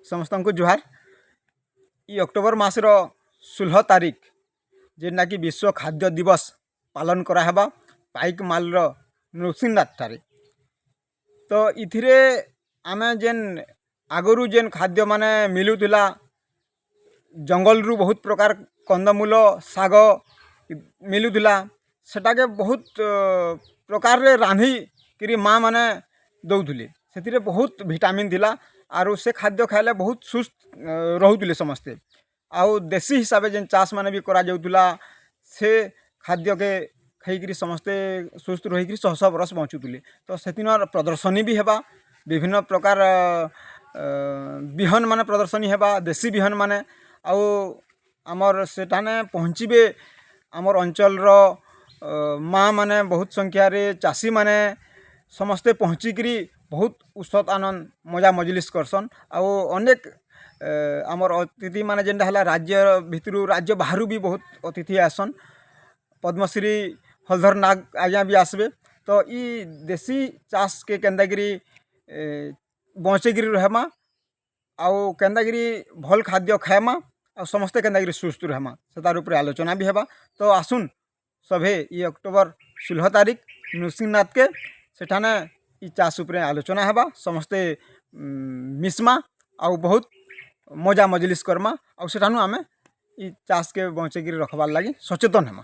ସମସ୍ତଙ୍କୁ ଜୁହାର। ଇ ଅକ୍ଟୋବର ମାସର 16 ତାରିଖ, ଯେନ୍ଟାକି ବିଶ୍ୱ ଖାଦ୍ୟ ଦିବସ ପାଳନ କରାହେବା ପାଇକମାଲର ନୃସିଂହନାଥ ଠାରେ। ତ ଇଥିରେ ଆମେ ଯେନ୍ ଆଗରୁ ଯେନ୍ ଖାଦ୍ୟମାନେ ମିଲୁଥିଲା, ଜଙ୍ଗଲରୁ ବହୁତ ପ୍ରକାର କନ୍ଦମୂଳ, ଶାଗ ମିଲୁଥିଲା, ସେଟାକେ ବହୁତ ପ୍ରକାରରେ ରାନ୍ଧିକିରି ମାଆ ମାନେ ଦଉଥିଲେ। ସେଥିରେ ବହୁତ ଭିଟାମିନ୍ ଥିଲା ଆରୁ ସେ ଖାଦ୍ୟ ଖାଇଲେ ବହୁତ ସୁସ୍ଥ ରହୁଥିଲେ ସମସ୍ତେ। ଆଉ ଦେଶୀ ହିସାବେ ଯେନ୍ ଚାଷ୍ ମାନେ ବି କରାଯାଉଥିଲା, ସେ ଖାଦ୍ୟକେ ଖାଇକିରି ସମସ୍ତେ ସୁସ୍ଥ ରହିକିରି ଶହ ଶହ ବରଷ୍ ବଞ୍ଚୁଥିଲେ। ତ ସେଦିନର ପ୍ରଦର୍ଶନୀ ବି ହେବା, ବିଭିନ୍ନ ପ୍ରକାର ବିହନ୍ ମାନେ ପ୍ରଦର୍ଶନୀ ହେବା, ଦେଶୀ ବିହନ୍ ମାନେ। ଆଉ ଆମର୍ ସେଠାନେ ପହଞ୍ଚିବେ ଆମର୍ ଅଞ୍ଚଲର ମାଆ ମାନେ, ବହୁତ ସଂଖ୍ୟାରେ ଚାଷୀମାନେ ସମସ୍ତେ ପହଞ୍ଚିକିରି ବହୁତ ଉତ୍ସବ, ଆନନ୍ଦ, ମଜା ମଜଲିସ୍ କରସନ୍। ଆଉ ଅନେକ ଆମର୍ ଅତିଥିମାନେ, ଯେନ୍ଟା ହେଲା ରାଜ୍ୟ ଭିତରୁ, ରାଜ୍ୟ ବାହାରୁ ବି ବହୁତ ଅତିଥି ଆସନ୍। ପଦ୍ମଶ୍ରୀ ହଲଧର ନାଗ ଆଜ୍ଞା ବି ଆସିବେ। ତ ଇ ଦେଶୀ ଚାଷ୍କେ କେନ୍ତାକିରି ବଞ୍ଚେଇକିରି ରହେମା ଆଉ କେନ୍ତାକିରି ଭଲ୍ ଖାଦ୍ୟ ଖାଏମା ଆଉ ସମସ୍ତେ କେନ୍ତାକିରି ସୁସ୍ଥ ରହେମା, ସେ ତାର୍ ଉପରେ ଆଲୋଚନା ବି ହେବା। ତ ଆସୁନ୍ ସଭେ, ଇ ଅକ୍ଟୋବର 16 ତାରିଖ ନୃସିଂହନାଥକେ ସେଠାନେ ଇ ଚାଷ୍ ଉପରେ ଆଲୋଚନା ହେବା। ସମସ୍ତେ ମିଶ୍ମା ଆଉ ବହୁତ ମଜା ମଜଲିସ୍ କର୍ମା ଆଉ ସେଠାନୁ ଆମେ ଇ ଚାଷ୍କେ ବଞ୍ଚେଇକିରି ରଖ୍ବାର୍ ଲାଗି ସଚେତନ୍ ହେମା।